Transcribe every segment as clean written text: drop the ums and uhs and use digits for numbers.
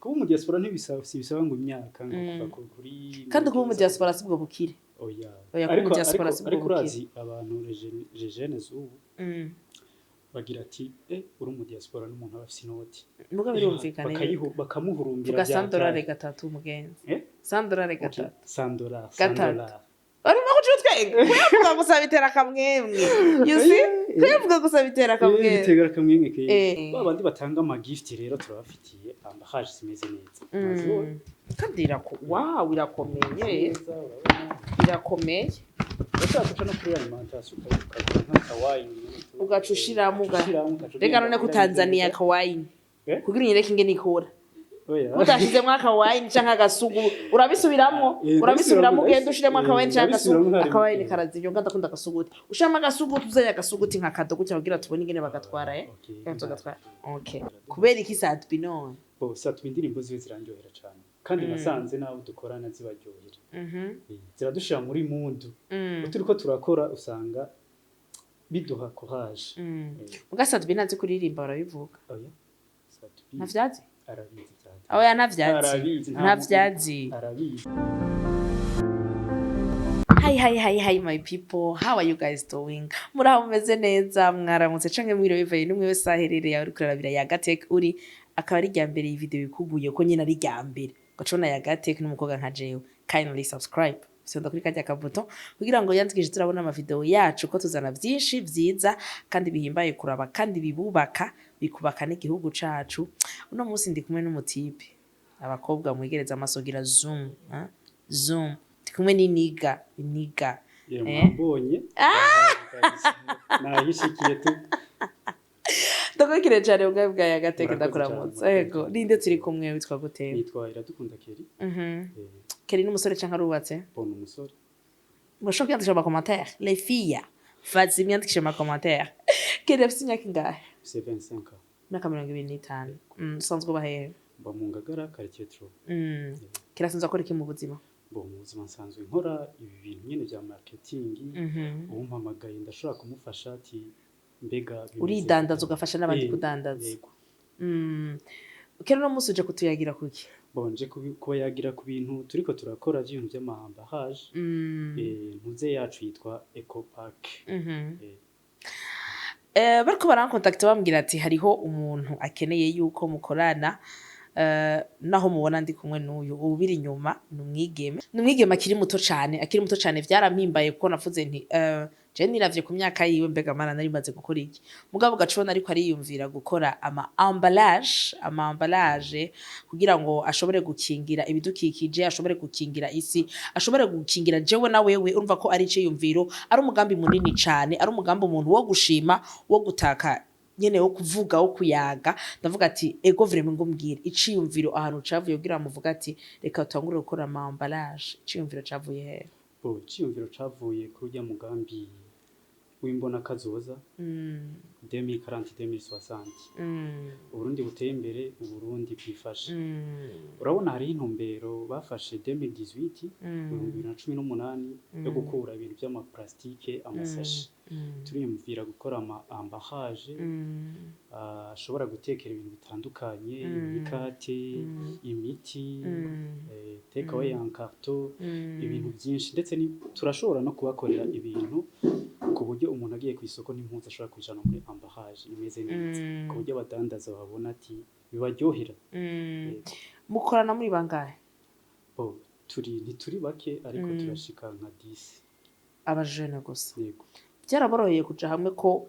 Kuba umu diaspora ntibisaba, si bisaba ngo imyaka ngo kuva kuri Kandi kuba umu diaspora sibwo bukire. Oya. Oya, kuba Ariko umu diaspora ariko sibwo ariko bukire. urazi abantu les jeunes ubu bagira ati: "Uri umu diaspora n'umuntu aba afise inoti." Muga birumvikana. Bakamuhurumbira. Vuga Bya 100 dolari hatari. gatatu, mugenzi. Eh? 100 dolari Okay. gatatu. 100 dollars. Gatatu. 100 dollars. Urimo guca utwenge, kuyavuga gusa bitera akamwemwe, you see? Kuyavuga gusa bitera akamwemwe. Bitega akamwemwe ke. Ba bandi batanga ama gift rero, turabafitiye emballage zimeze neza. Urazibona? Kandi wow, irakomeye. Neza, urabona. Irakomeye. Urashobora guca no kuri alimentation ukagura nk'akawayini. Ugaca ushiramo ushiramo, ugaca Reka none ugenda kutanzaniya akawayini Eh? kugira unyereke ingene ikora. Oya. Utashizemo akawayini canke agasugu, urabisubiramwo. Eh, urabisubiramwo, ndabisubiramwo, ugenda ushiremo akawayini canke agasugu. ndabisubiramwo harimo. Akawayini karazimvye, nga ndakunda agasuguti. Ushiramo agasuguti, uzanye agasuguti nka kado gutya kugira tubone ingene bagatwara, eh. Okay. Ingene tugatwara, okay. Kubera iki Sat-B none? Bo, Sat-B indirimbo ziwe zirandyohera cyane, kandi nasanze n'abo dukorana zibaryohera. Ziradushira muri mood. Turiko turakora usanga biduha courage. Muga Sat-B ntazi kuririmba, barabivuga. Oya, Sat-B Ntavyazi. arabizi cyane. Oya, ntavyazi. Arabizi, nta Ntavyazi. Arabizi. Hi, hi, hi, hi, my people. How are you guys doing? Muraho, mumeze neza? Mwaramutse canke mwiriwe, bivaye n'umwe wese aherereye aho uriko urarabira Yagatech. Uri akaba ari irya mbere iyi video ikuguye ko nyine ari irya mbere ugacona Yagatech n'umukobwa nka jewe, kindly subscribe, fyonda kuri karya kabuto kugira ngo yandikishe turabona amavideo yacu, ko tuzana vyinshi vyiza kandi bihimbaye kuraba kandi bibubaka, bikubaka n'igihugu cacu. Uno munsi ndi kumwe n'umutipe, abakobwa mwegereza amaso, gira zoom, ah? Zoom. Ndi kumwe n'iniga iniga. Ye. Eh? Mwambonye, nahishikiye tu. Ndakwakiriye cyane ubwawe bwa Yagateke. Murakoze Ndakuramutsa. cyane. Yego, ninde turi kumwe? Witwa gute? Nitwa Iradukunda Keri. Keri n'umusore canke arubatse? Bona umusore. Murashobora kwiyandikisha mu macommentaire, les filles, vas-y, mwiyandikishe mu macommentaire. Keri afise imyaka ingahe? C'est 25 ans. Imyaka 25. Usanzwe uba hehe? Mba mu Ngagara, quartier 3. Keri asanzwe akora iki mu buzima? Bo, mu buzima nsanzwe nkora ibi bintu nyene vya marketing. Uwumpamagaye ndashobora kumufasha ati: "Mbega bimeze Uridandaza, gute?" ugafasha n'abandi Eh, kudandaza. Yego. Keri, uno munsi uje kutuyagira kuki? Bon, nje kuba yagira ku bintu turiko turakora vy'ibintu vy'ama emballage. Ntuze yacu yitwa Eco Park. Bariko barankontakta bambwira ati hariho umuntu akeneye yuko mukorana. Naho mubona ndi kumwe n'uyu ubiri inyuma, ni umwigeme, ni umwigeme akiri muto cane, akiri muto cane. Vyarampimbaye kuko navuze nti je niravye ku myaka yiwe, mbega mana, nari maze gukora iki? Mugabo ugacubona ariko ariyumvira gukora ama emballage, ama emballage kugira ngo ashobore gukingira ibidukikije, ashobore gukingira isi, ashobore gukingira jewe na wewe. Urumva ko ari iciyumviro, ari umugambi munini cane, ari umugambi umuntu wo gushima, wo gutaka nyene, wo kuvuga, wo kuyaga. Ndavuga ati ego, vraiment, ngo mbwire iciyumviro ahantu cavuye kugira muvuga ati reka tutangure gukora ama emballage. Iciyumviro cavuye hehe? Bo, iciyumviro cavuye kuri urya mugambi w'imbona kazoza 2040 2060, Uburundi buteye imbere, Uburundi bwifashe. Urabona hariho intumbero bafashe 2018, 2018, yo gukura ibintu vy'amaplastike, amasashe. Turiyumvira gukora ama emballage ashobora gutekera ibintu bitandukanye, imikate, imiti, take away en carton, ibintu byinshi. Ndetse turashobora no kubakorera ibintu ku buryo umuntu agiye ku isoko n'impuzu ashobora kujana muri emballage imeze neza, ku buryo abadandaza babona ati bibaryohera. Yego. Mukorana muri bangahe? Bo, turi, ntituri bake, ariko turashika nka 10. Abajene gusa? Yego. Byaraboroheye kuja hamwe ko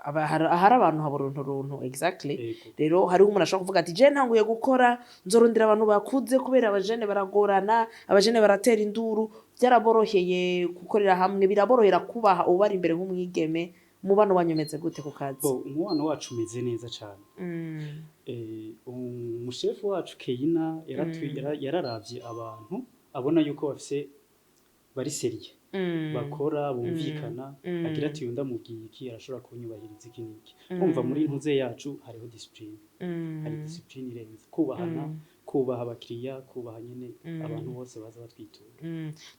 ahari abantu haba uruntu exactly? Yego. Rero hariho umuntu ashobora kuvuga ati je ntanguye gukora, nzorondera abantu bakuze kubera abajene baragorana, abajene baratera induru. Byaraboroheye gukorera hamwe? Biraborohera kubaha ubari imbere nk'umwigeme? Umubano wanyu umeze gute ku kazi? Bo, umubano wacu umeze neza cyane. Umushefu wacu Keina yararavye abantu, abona yuko bafise, bari sérieux, bakora bumvikana. Agira ati: "Uyu ndamubwiye iki, arashobora kunyubahiriza iki n'iki." Kumva muri ntuze yacu hariho discipline, hari discipline irenze, kubahana, kubaha abakiriya, kubaha nyene abantu bose baza batwitura.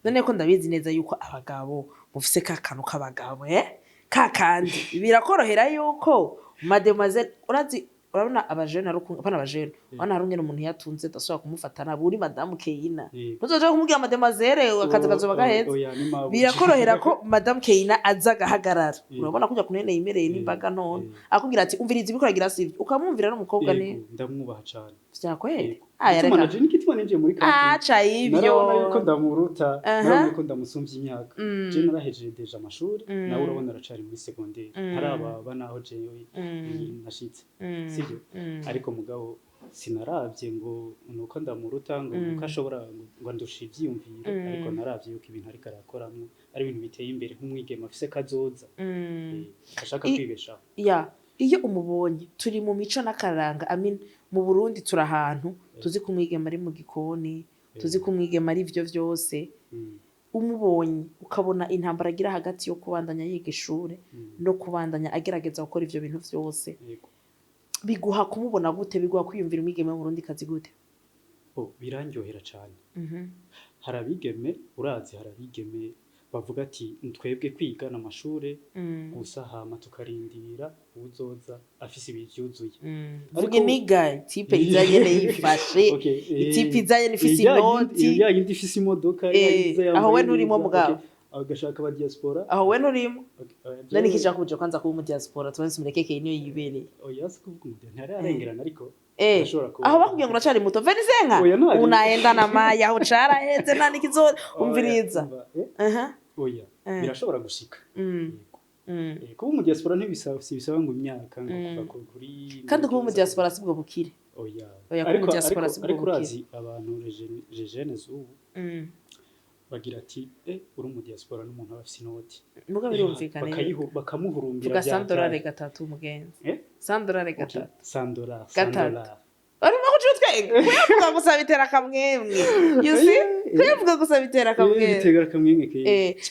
None ko ndabizi neza yuko abagabo mufise ka kantu k'abagabo, eh? Ka kandi birakorohera yuko mademoiselle, urazi, Urabona abajene, ari apana abajene, urabona hari ungene umuntu yatunze udasubira kumufata nabi. Uri madamu Keina, ntuzoja kumubwira mademoiselle, akazi kazoba gaheze. Oya, ni mabuja. Birakorohera ko madamu Keina aza agahagarara. Urabona kujya kunene yimereye n'imbaga none akubwira ati: "Umviriza, ibikoragira sivyo," ukamwumvira n'umukobwa ni Yego, ndamwubaha cane. Vyakwere. Yego. Aya, Igituma reka. naje, n'igituma ninjiye muri company. Aca ivyo. Narabona yuko ndamuruta. Narabona yuko ndamusumvya imyaka. Je narahejeje déjà amashuri, nawe urabona aracari muri secondaire, ntarababa naho jewe nashitse, sivyo? Ariko mugabo sinaravye ngo nuko ndamuruta, ngo nuko ashobora ngo andusha ivyiyumviro, ariko naravye yuko ibintu ariko arakoramwo ari ibintu biteye imbere, nk'umwigeme afise kazoza, ashaka kwibeshaho. Ya, iyo umubonye, turi mu mico n'akaranga, I mean, mu Burundi turi ahantu tuzi ko umwigeme ari mu gikoni, tuzi ko umwigeme ari ivyo vyose. Umubonye ukabona intambara agira hagati yo kubandanya yiga ishure no kubandanya agerageza gukora ivyo bintu vyose, biguha kumubona gute? Biguha kwiyumvira umwigeme w'Umurundi kazi gute? Oh, birandyohera cane. Hari abigeme, urazi, hari abigeme bavuga ati: "Twebwe kwigana amashure gusa, hama tukarindira uwuzoza afise ibi vyuzuye." Vuga iniga type iza nyene yifashe. Okay, Itype iza nyene ifise inoti. Ya yindi ifise imodoka, ya yindi iza aho we yambaye nturimo neza, mugabo. okay, agashaka aba diaspora. Aho we nturimo. Okay, None ikija kuja kwanza kuba mu diaspora, tubanze tumureke niyo yibereye. Oya, si kuvuga umudia ntararengerana, ariko ashobora kuba. Aho bakubwiye ngo uracari muto, Venisenka. Oya, ntari. Unaenda na maya, aho caraheze, nta nikizo. Oya, Umviriza. umva, Aha. Oya, birashobora gushika. Yego. Kuba mu diaspora ntibisaba, si bisaba ngo imyaka, ngo kuva kuri Kandi kuba mu diaspora sibwo bukire. Oya. Oya, kuba Ariko mu diaspora ariko sibwo ariko bukire. urazi abantu les jeunes z'ubu bagira ati: uri mu diaspora n'umuntu aba afise inoti." Muga birumvikana. Bakamuhurumbira. Vuga Bya 100 dolari gatatu, mugenzi. Eh? 100 dolari gatatu. 100 dollars. Gatatu. 100 dollars. Urimo kuca utwenga, kuyavuga gusa bitera akamwemwe, you see? Kuyavuga gusa bitera akamwemwe. Bitega akamwemwe ke.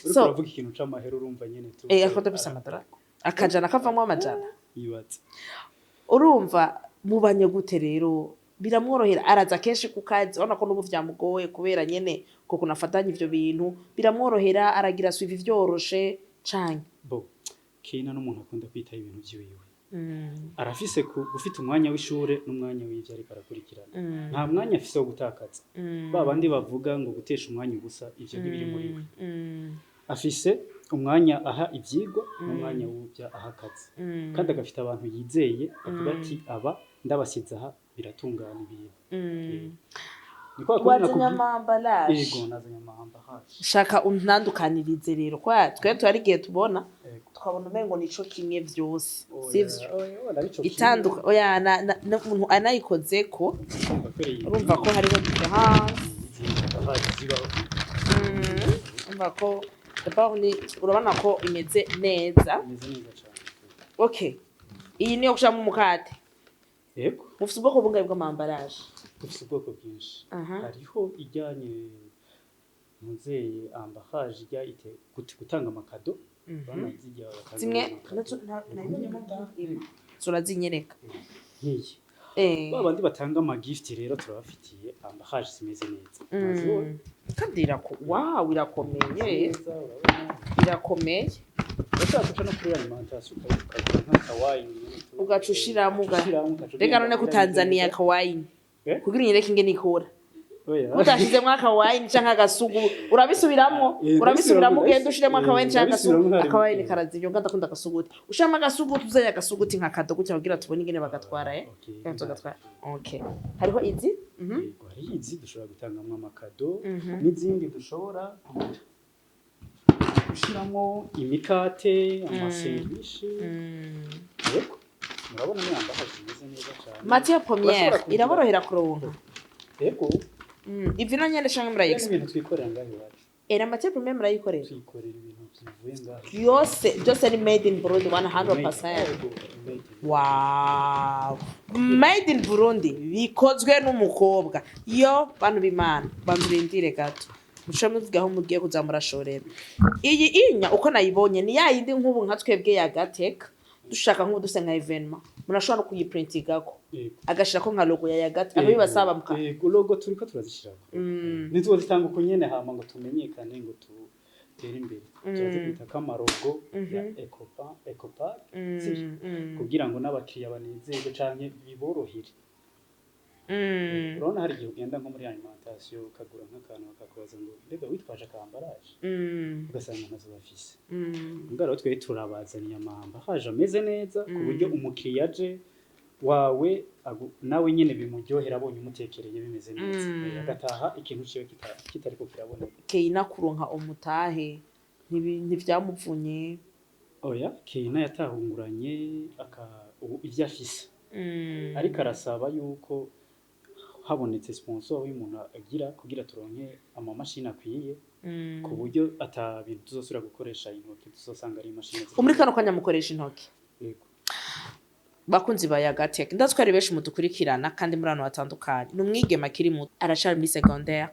Uriko uravuga ikintu c'amahera, urumva nyene tu. Ariko ndafise amadolari akajana kavamwo amajana. Yibatse. Urumva mubanye gute rero? Biramworohera? Araza kenshi ku kazi? Urabona ko n'ubu vyamugoye kubera nyene ko kunafatanya ivyo bintu. Biramworohera? Aragira suivi vyoroshe canke? Bo Kina n'umuntu akunda kwitaho ibintu vyiwiwe. Arafise gufita umwanya w'ishure n'umwanya w'ivyo ariko arakurikirana. Nta mwanya afise wo gutakaza. Ba bandi bavuga ngo gutesha umwanya ubusa, ivyo ntibiri muri we. Afise umwanya aha ivyigwa n'umwanya w'uvyo aha akazi, kandi agafite abantu yizeye, avuga ati: "Aba ndabasize aha, biratungana ibintu." Ni kwa kundi Wazanye nakubwiye. ama emballage? Yego, nazanye ama emballage. Shaka untandukanirize rero, kwa twe twari igihe tubona tukabona umengo nico kimwe vyose. Oya, Sivyo? oya, oya, nico kimwe. Itanduka, oya, na umuntu anayikozeko. Urumva ko ari- Urumva ko hariho différence. Izi emballage zibaho. Urumva ko d'abord ni, urabona ko imeze neza. Imeze neza cyane. Okay, iyi niyo gushiramo umukate? Yego. Mufite ubwoko bungahe bw'ama emballage? Dufite ubwoko bwinshi. Hariho ijyanye muzeye emballage ijya ite gutanga ama cadeau. Urabona zijya batanga Zimwe ama cadeau. Nabonye turazinyereka. Nk'iyi. Ba bandi batanga ama gift rero, turabafitiye emballage zimeze neza. Urazibona? Kandi wow, irakomeye. Neza, urabona. Irakomeye. Urashobora guca no kuri alimentation, ukagura nk'aka wine nyene Ugaca ushiramo ushiramo, ugaca Reka none ugenda ko Tanzania neza. aka wine Eh? kugira unyereke ingene ikora. Oya. Utashizemwo aka wine canke agasugu, urabisubiramwo? Eh, Urabisubiramwo, ndabisubiramwo, ugenda ushiremo aka wine canke agasugu. ndabisubiramwo. Aka wine karazimvye, ubwo ndakunda agasuguti. Ushiramo agasuguti, uzanye agasuguti nka cadeau gutya kugira tubone ingene bagatwara. Okay. Ingene tugatwara. Okay, hariho izi. Yego, hariho izi dushobora gutangamwo ama cadeau n'izindi dushobora kugira gushiramo imikate, ama sandwich. Yego, murabona ni emballage zimeze neza cyane. Matière première Urashobora kugira- iraborohera kuronka? Yego. Ivyo na nyene canke Ibyo ni murayexport? ibintu twikorera ngaho iwacu. Era matière première murayikorera? Twikorera ibintu bivuye ngaho. Byose byose ni made in Burundi 100%? Yego, made in- Wow, made in Burundi, bikozwe n'umukobwa. Yo bantu b'Imana, bantu rindire gato, muce muvuga aho mugiye kuza murashorera. Iyi inya uko nayibonye ni ya yindi nk'ubu nka twebwe ya gateka, dushaka nk'ubu duse nka événement, murashobora no kuyiprintingako? Yego. Agashirako nka logo ya Yagate akabibasaba muka Yego, logo turiko turazishirako. Ntituzitanga uko nyene hama ngo tumenyekane, ngo tu Dutere imbere, turazikubita k'amalogo ya Ecopa, Ecopark, sivyo? Kugira ngo n'abakiriya banezerwe canke biborohere. Urabona, hari igihe ugenda nko muri alimentation, ukagura nk'akantu, bakakubaza ngo: "Mbega witwaje ak'emballage?" Ugasanga ntazo bafise. Mbwa rero twebwe turabazaniye ama emballage ameze neza, ku buryo umukiriya aje wawe nawe nyene bimuryohera abonye umutekereye bimeze neza. Agataha ikintu ciwe kitariko kiraboneka. Keina kuronka umutahe ntivyamuvunye? Oya, Keina yatahunguranye aka ubu ivyo afise, ariko arasaba yuko habonetse sponsor y'umuntu agira kugira turonke amamashini akwiye, ku buryo ata bintu tuzosubira gukoresha intoki, tuzosanga ari imashini Muri kano kanya mukoresha intoki? Yego. Bakunzi ba Yagatech, ndazi ko ari benshi mudukurikirana kandi muri abantu batandukanye. Ni umwigeme akiri muto, aracari muri secondaire,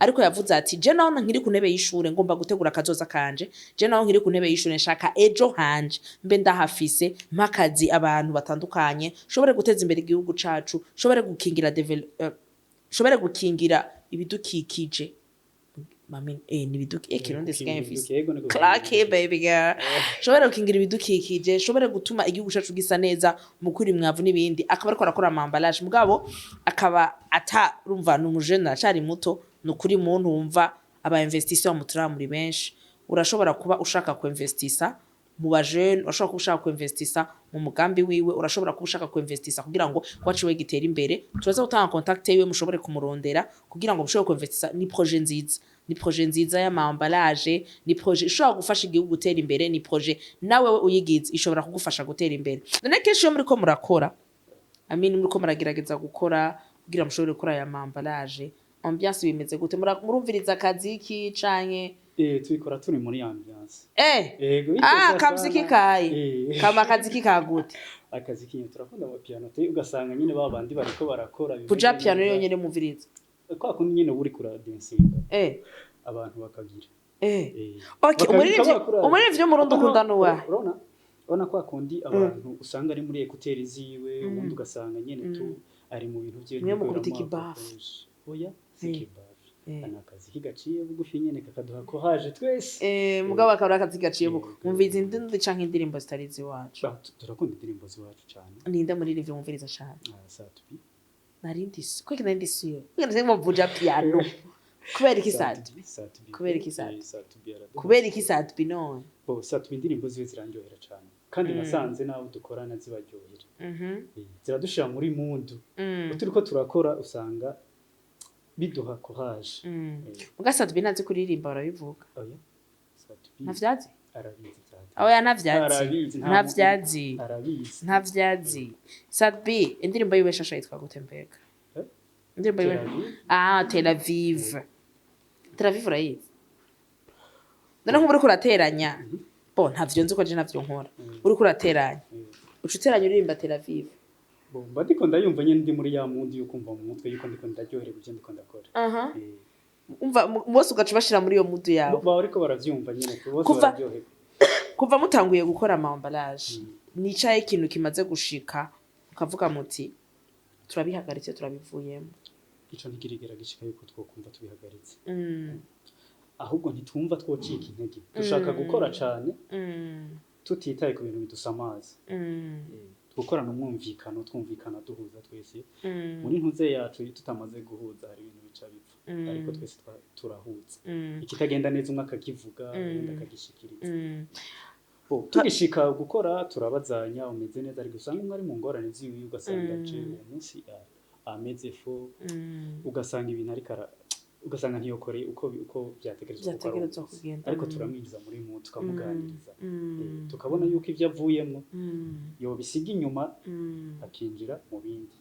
ariko yavuze ati: "Je naho nkiri ku ntebe y'ishure, ngomba gutegura akazoza kanje. Je naho nkiri ku ntebe y'ishure, nshaka ejo hanje mbe ndahafise, mpakazi abantu batandukanye, nshobore guteza imbere igihugu cacu, nshobore gukingira nshobore gukingira ibidukikije." Mami, ni Kirundi sigaye mfise. Yego, ni Clark, baby girl. Shobora gukingira ibidukikije, shobora gutuma igihugu cacu gisa neza mu kuri mwavu n'ibindi. Akaba ariko arakora ama emballage, mugabo akaba atarumva, ni umujene, aracari muto. Ni ukuri muntu wumva aba investisseur mutura muri benshi. Urashobora kuba ushaka kuinvestisa mu bajene, urashobora kuba ushaka kuinvestisa mu mugambi wiwe, urashobora kuba ushaka kuinvestisa kugira ngo kwacu we gitere imbere. Turaza gutanga contact yiwe, mushobore kumurondera kugira ngo mushobore kuinvestisa. Ni projet nziza, ni projet nziza y'ama emballage, ni projet ishobora gufasha igihugu gutera imbere, ni projet nawe we uyigize ishobora kugufasha gutera imbere. None kenshi iyo muriko murakora, I mean, muriko muragerageza gukora kugira mushobore gukora aya ma emballage, ambiance bimeze gute? Murumviriza akaziki canke? Tubikora turi muri ambiance. Yego. Ah, biteza kamziki sana. Kayi. Kama akaziki kagute? Akazi kinye turakunda amapiano te, ugasanga nyine ba bandi bariko barakora bimeze Puja piano neza. yonyene mumviriza? Kwa kundi nyine uba uriko uradansinga, abantu bakagira Okay, umuririmbyi bakura- umuririmbyi w'Umurundi ukunda nuwahe? Urabona kwa kundi abantu usanga ari muri écouteurs ziwe, ubundi ugasanga nyene tu ari mu bintu vyiwe. Mwe mukubita ntikoreramo ikibafu. ako. Oya, si kibafu. Ana akazi kigaciye bugufi nyene kakaduha ko haje twese. Mugabo akaba ari akazi gaciye buko. Yego. Mumviriza indindi canke indirimbo zitari iziwacu? Ba, turakunda indirimbo ziwacu cane. Ninde muririmbyi mumviriza cane? Ah, Sat-B. Narindi kweki, narindi siyo kweki, narindi vuja piano. Kubera iki Sat-B? Sat-B. Kubera iki Sat-B? Sat-B araduha. Kubera iki Sat-B none? Bo, Sat-B indirimbo ziwe zirandyohera cane, kandi nasanze n'abo dukorana zibaryohera. Ziradushira muri mood. Turiko turakora usanga biduha courage. Muga Sat-B ntazi kuririmba, barabivuga. Oya, Sat-B Ntavyazi? arabizi vyata. Oya, ntavyazi. Arabizi, nta Ntavyazi. Arabizi. Ntavyazi. Sat-B indirimbo yiwe shasha yitwa gute mbega? Eh? Indirimbo yiwe? Tel Aviv. Ah, Tel Aviv. Tel Aviv urayizi? None nk'ubu uriko urateranya, bo ntavyo nzi ko je ntavyo nkora, uriko urateranya, uca uteranya uririmba Tel Aviv? Bo, mba ndiko ndayumva nyene, ndi muri ya mood yo kumva mu mutwe yuko ndiko ndaryohererwa ivyo ndiko ndakora. Umva, bose ugaca ubashira muri iyo mood yawe. Baba bariko baravyumva nyene, bose bararyoherwa. Kuva mutanguye gukora ama emballage, nicaye ikintu kimaze gushika ukavuga muti: "Turabihagaritse, turabivuyemo"? Ico ntikirigera gishika yuko twokumva tubihagaritse. Ahubwo ntitwumva twocika intege, dushaka gukora cane, tutitaye ku bintu bidusamaza. Gukorana umwumvikano, twumvikana, duhuza twese. Muri ntuze yacu, iyo tutamaze guhuza hari ibintu bica bipfa, ariko twese turahuza. Ikitagenda neza umwe akakivuga, uwundi akagishikiriza. Bo, tugishika gukora turabazanya: "Umeze neza?" Ariko usanga umwe ari mu ngorane ziwe, ugasanga je uwo munsi ameze fo, ugasanga ibintu ariko ugasanga ntiyokoreye uko vyategerezwa kuko ari Vyategerezwa umunsi. kugenda. Ariko turamwinjiza muri mu tukamuganiriza. Tukabona yuko ivyo avuyemwo yobisiga inyuma, akinjira mu bindi.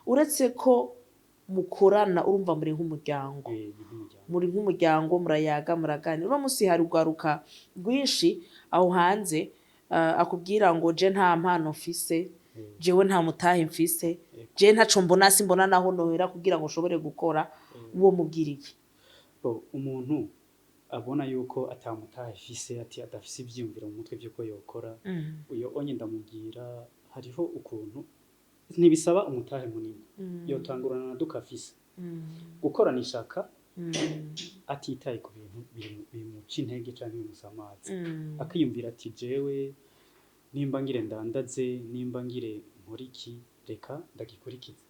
Uretse ko mukorana, urumva muri nk'umuryango. Ni nk'umuryango. Muri nk'umuryango, murayaga, muraganira. Uno munsi hari urwaruka rwinshi aho hanze, akubwira ngo: "Je nta mpano mfise, jewe nta mutahe mfise, je ntaco mbona, simbona naho nohera kugira ngo nshobore gukora." Uwo mubwira iki? Bo, umuntu abona yuko atamutahe afise, ati adafise ivyiyumviro mu mutwe vy'uko yokora, uyo onye ndamubwira hariho ukuntu ntibisaba umutahe munini, yotangurana na duka afise, gukorana ishaka, atitaye ku bintu. bintu bimuca intege canke bimusamaza, akiyumvira ati: "Jewe nimba ngire ndandaze, nimba ngire nkore iki, reka ndagikurikize."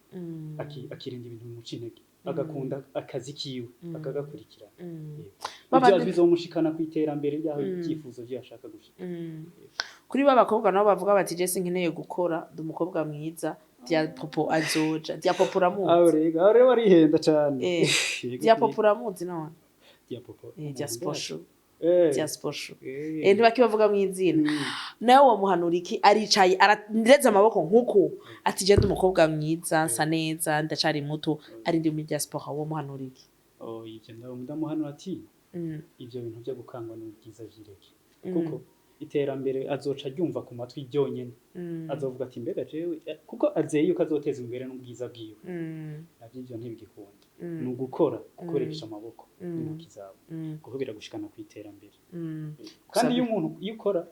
Akirinda ibintu bimuca intege, agakunda akazi kiwe, akagakurikirana. Yego. Ivyo bizomushikana ku iterambere ryaho ibyifuzo vyo ashaka gushika. Kuri ba bakobwa nabo bavuga bati: "Je sinkeneye gukora, ndi umukobwa mwiza, Diapopo azoja." Diapopo Aho uramuzi? rero, aho rero barihenda cane. Eh. Yego. Diapopo uramuzi none? Diapopo? Diaspora. Diaspora. Ntibakibavuga mu izina. Nawe womuhanura iki? Aricaye, arareze amaboko nkuku, ati: "Je ndi umukobwa mwiza, nsa neza, ndacari muto", ari ndi muri diaspora, womuhanura iki? Oh, ivyo ndamuhanura ati ivyo bintu byo gukangwa n'ubwiza vyireke, kuko iterambere azoca aryumva ku matwi ryonyene. Azovuga ati: "Mbega jewe", kuko azeye yuko azoteza imbere n'ubwiza bwiwe. Navyo ivyo ntibigikunda. Ni ugukora, gukoresha amaboko n'intoki zawe, kuko biragushikana ku iterambere. Kandi iyo umuntu, iyo ukora,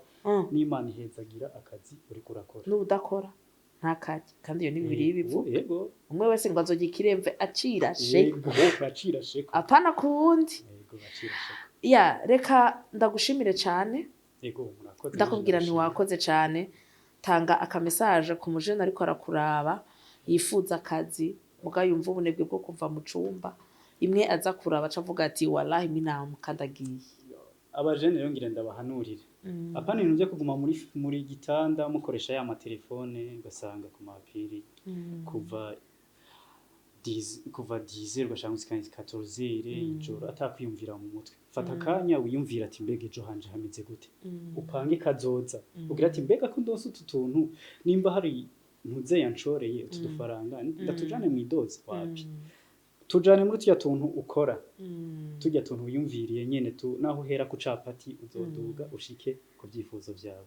n'Imana ihezagira akazi uriko urakora. N'ubudakora ntakarye, kandi iyo ni bibiri y'ibivuga. Umwe wese ngo azojya ikiremve acirashe. Yego, bacirasheko. Apana ku wundi. Yego, bacirasheko. Ya, reka ndagushimire cane. Yego, murakoze. Ndakubwira Ndabashimiye. Ntiwakoze cane. Tanga akamesaje ku mujene ariko arakuraba, yifuza akazi, muga yumva ubunebwe bwo kuva mu cumba, imwe aza kuraba aca avuga ati: "Wallahi minamukandagiye." Abajene rero ngira ndabahanurire: apana ibintu byo kuguma muri gitanda mukoresha ya matelefone, ugasanga ku mapiri kuva 10 ugasanga usika 14 ijoro, atakwiyumvira mu mutwe. Fata akanya wiyumvira ati: "Mbega ejo hanje hameze gute?" Upange kazoza, ugira ati: "Mbega ko ndonse utu tuntu, nimba hari ntuze yanshoreye utu dufaranga, ndatujane mu idozi?" Wapi, tujane muri turya tuntu ukora, turya tuntu wiyumviriye nyene tu, naho uhera ku capati uzoduga ushike ku vyifuzo vyawe.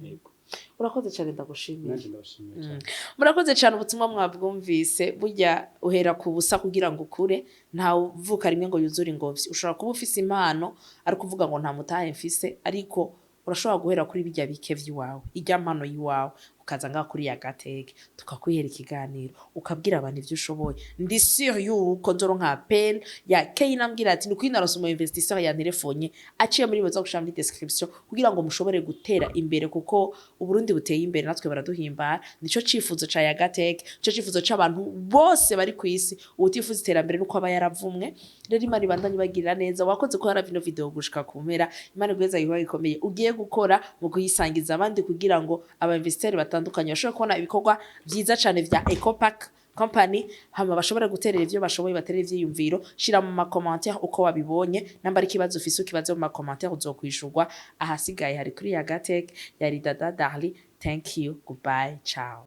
Yego. Urakoze cyane, ndagushimiye. Nanje ndabashimiye cyane. Murakoze cyane, ubutumwa mwabwumvise. Burya uhera ku busa kugira ngo ukure, ntawe uvuka rimwe ngo yuzure ingobyi. Ushobora kuba ufise impano ariko uvuga ngo nta mutahe mfise, ariko urashobora guhera kuri bijya bike vy'iwawe, ijya mpano y'iwawe, ukaza ngaha kuri Yagateke tukakwihera ikiganiro, ukabwira abantu ivyo ushoboye. Ndi sûr yuko nzoronka appel ya Keyina ambwira ati: "Nukuri naronse umu investisseur yanterefonye", aciye muri boza gushira muri description kugira ngo mushobore gutera imbere, kuko Uburundi buteye imbere natwe baraduhimbara. Nico cifuzo ca Yagateke, nico cifuzo c'abantu bose bari ku isi. Uwutifuza iterambere nuko aba yaravumwe. Rero Imana ibandanye ibagirira neza. Wakoze ko harava ino video gushika ku mpera. Imana iguheza ibikorwa bikomeye ugiye gukora mu kuyisangiza abandi, kugira ngo aba investisseurs batandukanye bashobore kubona ibikorwa vyiza cane vya Ecopark Company, hama bashobore guterera ivyo bashoboye, baterera ivyiyumviro. Shira mu ma commentaire uko wabibonye, namba ari ikibazo ufise ukibaze mu ma commentaire, uzokwishurwa. Ahasigaye hari kuri Yagateke. Yari Dada Darli. Thank you, goodbye, ciao.